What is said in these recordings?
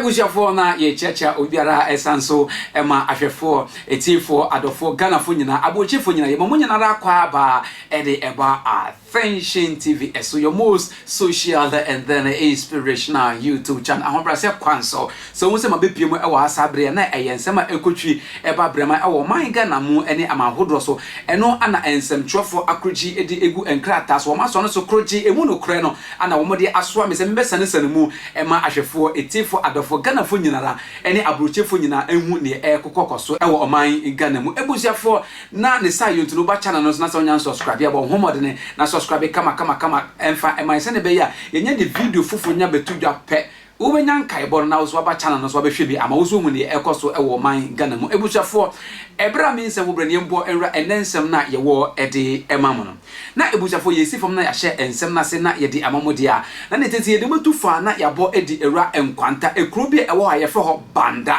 Abusuafoɔ na yɛkyiakyia obiara ɛsan so ɛma ahwɛfoɔ, etiefoɔ, adɔfoɔ, Ghanafoɔ nyinaa, aburokyifoɔ nyinaa, yɛma mo nyinara akwaaba ɛde ɛba Attention TV ɛso, your most social and then inspirational YouTube channel. Ahobrɛasɛ kwan so sɛ wohu sɛ mabɛpie mu ɛwɔ ha saa bere a, na ɛyɛ nsɛm a ɛkɔtwi ɛba brɛma ɛwɔ ɔman Ghana mu ne aman ahodoɔ so. Ɛno ana nsɛmtwerɛfoɔ akorogye de egu nkrataa so, wɔn asɔ no so korogye emu nokorɛ no ana wɔn de asoa me sɛ mebɛsanesane mu ɛma ahwɛfoɔ, etiefoɔ, adɔfoɔ, Ghanafoɔ nyinara ne aburokyefoɔ nyinaa nhu neɛ ɛrekokɔ kɔ so ɛwɔ ɔman Ghana mu. Abusuafoɔ, na ne saa yɛ nti no woba channel no so na sɛ wonya nsubscribe a, bɔ ho mmɔdene na subscribe kama kama kama ɛmfa ɛma yɛn sɛdeɛ ɛbɛyɛ a yɛnya de video foforɔ nya bɛto dwa pɛ, wobɛnya nkaebɔ no na wo nso waba channel no so wabɛhwɛ bi ama wo nso wohu neɛ ɛrekɔ so ɛwɔ ɔman Ghana mu. Abusuafoɔ, ɛberɛ a me nsɛm ho berɛ no yɛmbɔ nwura ɛnnɛ nsɛm no a yɛwɔ de ɛma mo no. Na abusuafoɔ, yɛsi fam na yɛahyɛ nsɛm no ase na yɛde ama mo deɛ a, na ne tete yɛde mo atu fa na yɛabɔ adi awura Nkwanta, ekuro bi a ɛwɔ hɔ a yɛfrɛ hɔ Banda.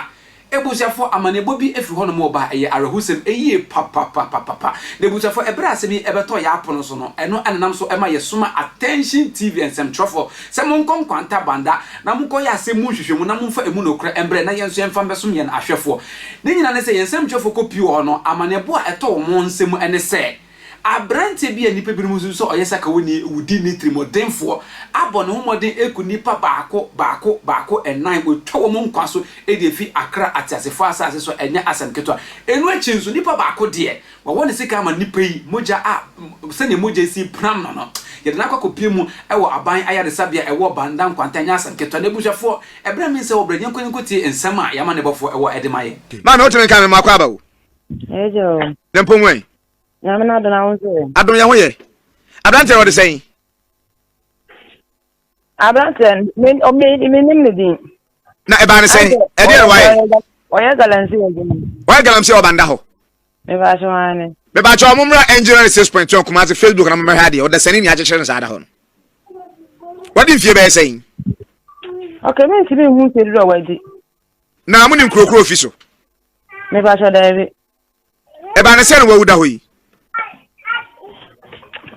Abusuafoɔ, amanneɛbɔ bi firi hɔnom reba a ɛyɛ awerɛhosɛm yie papapapapa. Na abusuafoɔ, ɛberɛ a asɛm yi bɛtɔɔ yɛn apono so no, ɛno na ɛnam so ma yɛsoma Attention TV nsɛmtwerɛfoɔ sɛ monkɔ Nkwanta Banda na monkɔyɛ asɛm mu nhwehwɛmu na momfa ɛmu nokorɛ mbrɛ na yɛn nso yɛmfa mbɛsom yɛn ahwɛfoɔ. Ne nyinaa ne sɛ yɛn nsɛmtwerɛfoɔ kɔpue wɔ hɔ no, amanneɛbɔ a ɛtɔɔ wɔn nsam ne sɛ, Aberanteɛ bi a nnipa binom susu sɛ ɔyɛ sakawani, wudini, tirimɔdenfoɔ, abɔ ne ho mmɔden aku nnipa baako, baako, baako, nnan, watwa wɔn nkwa so de afi Accra ateasefoɔ asase so, ɛnyɛ asɛm ketewa. Ɛno akyi nso, nipa baako deɛ, wawɔ ne sika ama nnipa yi mogya a sɛdeɛ mogya yi si pram no no, yɛde no akɔ akɔpue mu wɔ aban ayaresabea a ɛwɔ Banda Nkwanta, ɛnyɛ asɛm ketewa. N'abusuafoɔ, ɛberɛ a mensɛ wɔ berɛ, yɛnkɔ yɛnkɔtie nsɛm a yɛn amanneɛbɔfoɔ wɔ de ma yɛn. Maame, wotumi nka me mmoakɔ aba o. Ɛgya o. Ne mpom ɛ. Nyame no adom aho nso yɛ. Adom yɛ ho yɛ. Aberanteɛ no ɔde sɛn? Aberanteɛ no me me menim ne din. Na ɛbaa ne sɛn? Ɛdeɛ na wayɛ? Ɔyɛ galamsey adwuma. Ɔyɛ galamsey ɔbanda hɔ. Mebakyɛ wɔn ane. Mebakyɛ wɔn mmra engineering 6.2 Kumasi Facebook na mo mmɛhwɛ adeɛ ɔdasani ni akyekyere no saa da hɔ no. Wadi mfie bɛyɛ sɛn? Okay, mi ntumi nhu mfie dodoɔ wadi. Na mo nim kurokuro fi so? Mebakyɛ daabi. Ɛbaa ne sɛ na wawu da hɔ yi.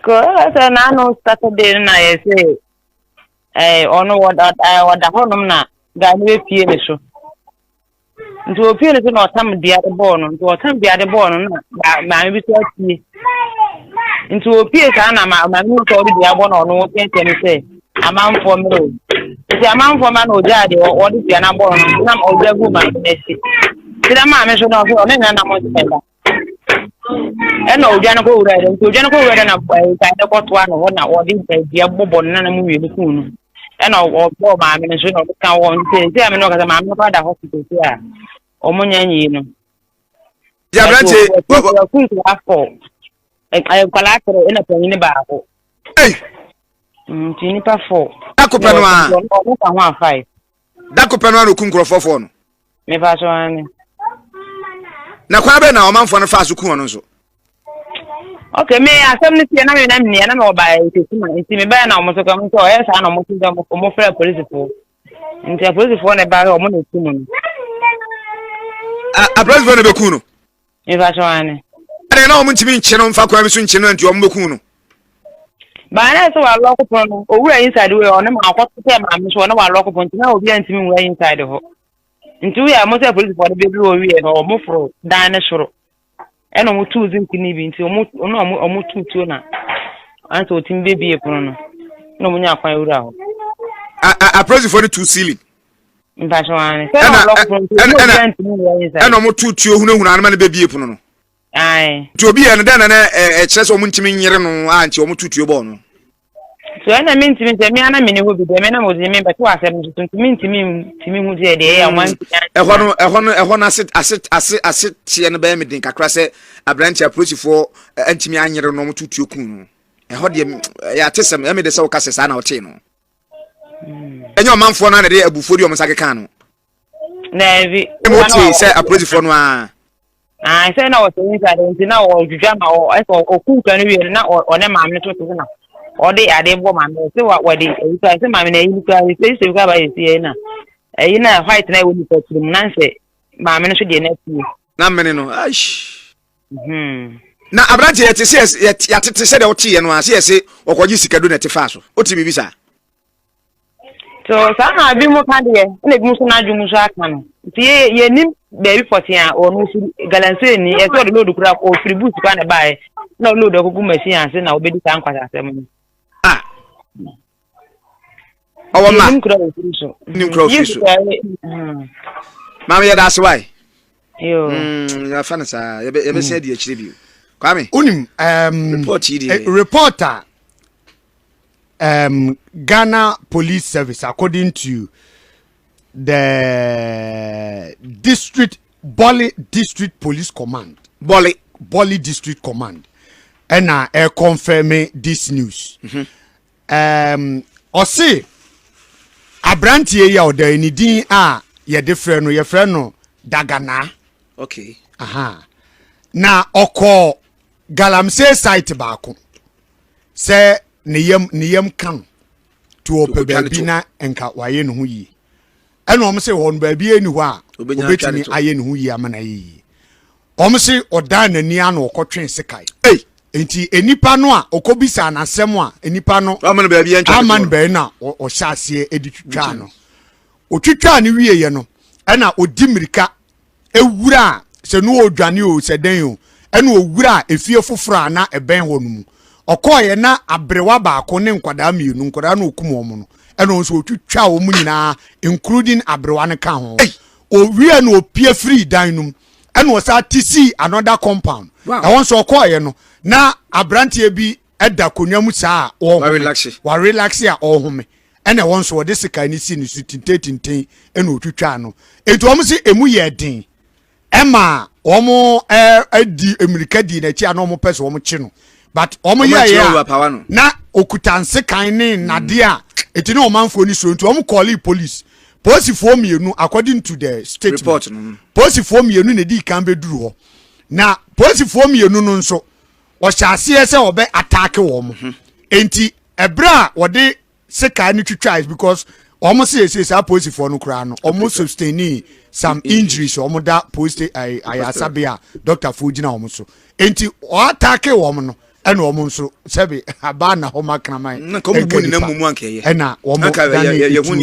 Ko sɛ n'ano Saturday no na yɛ sɛ ɛɛ ɔno wɔda ɛɛ wɔda hɔnom na guy no bɛpie ne so. Nti opie ne so na ɔtam dua de bɔɔ no nti ɔtam dua de bɔɔ no na maame bi so apue. Nti opie saa na maame no sɛ ɔde dua bɔ na ɔno ɔteatea mu sɛ amanfoɔ mmerɛ o. Nti amanfoɔ ma na ɔgyaa deɛ ɔde dua no abɔ no no na ɔgya gu maame no akyi. Nti na maame nso no ɔsɛ ɔne ne nana mo nsɛ da. Ɛna odwa no kɔ wura dɛ nti odwa no kɔ wura dɛ na nkae no kɔtoa no hɔ na ɔde dua bɔbɔ ne nana mu mmienu kum no. Ɛna ɔbɔɔ maame no nso na ɔde ka wɔn nti sɛ ɛsɛ ame no ɔkasa maame no kɔ ada hospital si a wɔn nyɛ nyie no. Yɛ aberante. Wɔkum nkwadaa fɔ nkwadaa tere ɛna panyin baako. Nti nipa fɔ. Dako pɛ no a. Ɔmo ka ho a five. Dako pɛ no a na okum nkurɔfoɔ fɔɔ no. Mepa so ane. Na kwan bɛn na ɔmanfoɔ no faa so ku ɔno nso? Okay, me asɛm no sie na me na me na me ɔba ekesima nti me bɛyɛ na ɔmo so kɔm sɛ ɔyɛ saa na ɔmo so sɛ ɔmo frɛ polisifoɔ nti apolisifoɔ na ɛba hɔ ɔmo na eku no. Apolisifoɔ na ɛbɛku no. Mepa so ane. Ɛna na wɔn ntumi nkye no nfa kwan bi so nkye no nti wɔn bɛku no. Baa na sɛ walɔko pono no owura inside wei ɔne ma akɔto sɛ maame so ɔne walɔko pono nti na obi antumi nwura inside hɔ nti woyɛ a mo sɛ polisifoɔ no bɛduru hɔ wie no ɔmo foro dan ne soro ɛna ɔmo tuu zinc no bi nti ɔmo ɔno ɔmo ɔmo tuu tuo na ansa ɔtumi bɛbie pono no na ɔmo nya kwan wura hɔ. Apolisifoɔ no tuu ceiling. Mpakyɛ wɔn ane sɛ na ɔlɔko pono nti obi antumi nwura inside. Ɛna ɔmo tuu tuo hunahuna anoma no bɛbie pono no. Ae. Nti obi yɛ no dɛn na na ɛkyerɛ sɛ wɔn ntumi nyere no a nti wɔn tu tuo bɔɔ no. So ɛna mi ntumi sɛ mi ana mi ni hɔ bi deɛ mi na mo di mi bɛto asɛm no so nti mi ntumi ntumi hu sɛ deɛ ɛyɛ wɔn ntumi. Ɛhɔ no ɛhɔ no ɛhɔ no ase ase ase ase teɛ no bɛyɛ mi den kakra sɛ aberante apolisifoɔ ntumi anyere no wɔn tu tuo kun no. Ɛhɔ deɛ ɛyɛ atesɛm ɛmi de sɛ wɔka sɛ saa na ɔtee no. Ɛnyɛ ɔmanfoɔ no a na ɛde abufuo de wɔn nsa keka no. Daabi. Ɛmu tee sɛ apolisifoɔ no ara. Ah, sɛ na ɔsɛ inside nti na ɔdwidwa ma ɔ ɛsɛ ɔku nkwa no wie no na ɔne maame no to te na ɔde ade bɔ maame no sɛ wɔde ɛyi kura sɛ maame no ɛyi no kura sɛ sɛ kura ba yɛ si ɛyi na ɛyi na white na ɛwɔ nipa tirim na nsɛ maame no so deɛ na tie. Na mene no aish. Na aberante yɛte sɛ yɛatete sɛ deɛ woteeɛ no a sɛ yɛse ɔkɔgye sika du na ɛte faa so wote biribi saa. So saa na ebi mu ka deɛ, ɛna ebi mu nso n'adwene mu nso aka no. Nti yɛ yɛnim baabi pɔtee a ɔno firi galamsey ni, ɛsɛ ɔde load kura ɔfiri bush kora na ɛbaeɛ na ɔde load akɔgu machine ase na ɔbɛdi saa nkwasasɛm no. Ah. Ɔwɔ ma. Yɛnim kura ɔfiri so. Nim kura ɔfiri so. Maame yɛda ase wae. Yoo. Yɛafa no saa yɛbɛsɛn adi akyire bio. Kwame. Wonim um, report yi deɛ. Eh, report a um, Ghana Police Service according to the district Bole District Police Command. Bole. Bole District Command. Ɛna ɛ confirm this news. Mm -hmm. Um, ɔse aberanteɛ yi a ɔda ne din a yɛde frɛ no yɛfrɛ no Daganaa. Okay. Aha. Na ɔkɔɔ galamsey site baako sɛ ne yam ne yam ka no nti ɔpɛ baabi na nka wayɛ ne ho yie ɛna wɔn sɛ hɔ no baabi ɛni hɔ a obetumi ayɛ ne ho yie ama na ayɛ yie wɔn sɛ ɔdan n'ani ano ɔkɔtwe sekan nti nipa no a ɔkɔbisa n'asɛm a nipa no ama no baabi na ɔhyɛ aseɛ ɛde twitwaa no otwitwaa no wieɛ no ɛna ɔdi mmirika ewura sɛ no ɔredwane o sɛ dɛn o ɛna owura efie foforɔ a na ɛbɛn hɔ no mu ɔkɔɔyɛ na aberewa baako ne nkwadaa mmienu nkwadaa no okum wɔn no ɛna nso otwitwa wɔn nyinaa including aberewa no ka ho owie na opie firi dan no mu ɛna ɔsan ti si another compound ɛhɔ nso ɔkɔɔyɛ no na aberanteɛ bi ɛda akonnwa mu saa a ɔrehome warelaxe a ɔrehome ɛna ɛwɔ nso wɔde sekan no si ne so tintintintin ɛna otwitwaa no etu wɔn si emu yɛ den ɛma wɔn ɛdi mmirika di n'akyi a na wɔn pɛ sɛ wɔn kye no but wɔn yɛ yɛ a na okuta nsekan ne nnadeɛ a eti ne ɔmanfoɔ ni soro nti wɔn kɔɔli police polisifoɔ mmienu according to the statement polisifoɔ mmienu na edi kan bɛduru hɔ na polisifoɔ mmienu no nso ɔhyɛ aseɛ sɛ ɔbɛ ataake wɔn mhm. nti ɛberɛ a wɔde sekaa no twitwa because wɔn se ese saa polisifoɔ no koraa no wɔn sustaini some injuries wɔn da polisi ayasabea a dɔktafoɔ gyina wɔn so nti ɔataake wɔn no ɛna wɔn nso sɛbi abaa na hɔ ma kraman nka nipa ɛna wɔn dane etu no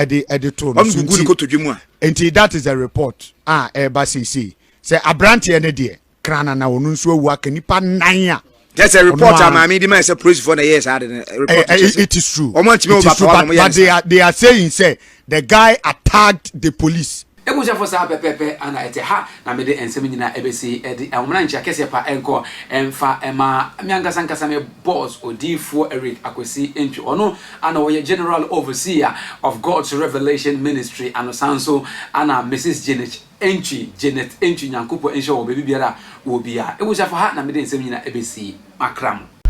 ɛde ɛde to no so nti nti that is the report a ɛreba seesei sɛ aberanteɛ no deɛ. Krana na ɔno nso awu aka nipa nan a. Kyɛ sɛ report a maame di ma sɛ polisifoɔ na ɛyɛ saa de no report kyɛ sɛ. It is true. Wɔn antumi It is true but but they are they are saying sɛ the guy attacked the police. Abusuafo saa pɛpɛɛpɛ na ɛte ha na mede nsɛm nyinaa ɛbɛsi de ahomena nkyea kɛseɛ pa nkɔ mfa ma me ankasa ankasa me boss Odiyifoɔ Eric Akwasi Antwi ɔno ana ɔyɛ General Overseer of God's Revelation Ministry ano san nso ana Mrs Janet Antwi, Janet Antwi Nyankopɔn nhyira wɔ baabi biara a wɔ biara. Abusuafo ha na mede nsɛm nyinaa ɛbɛsi makra mo.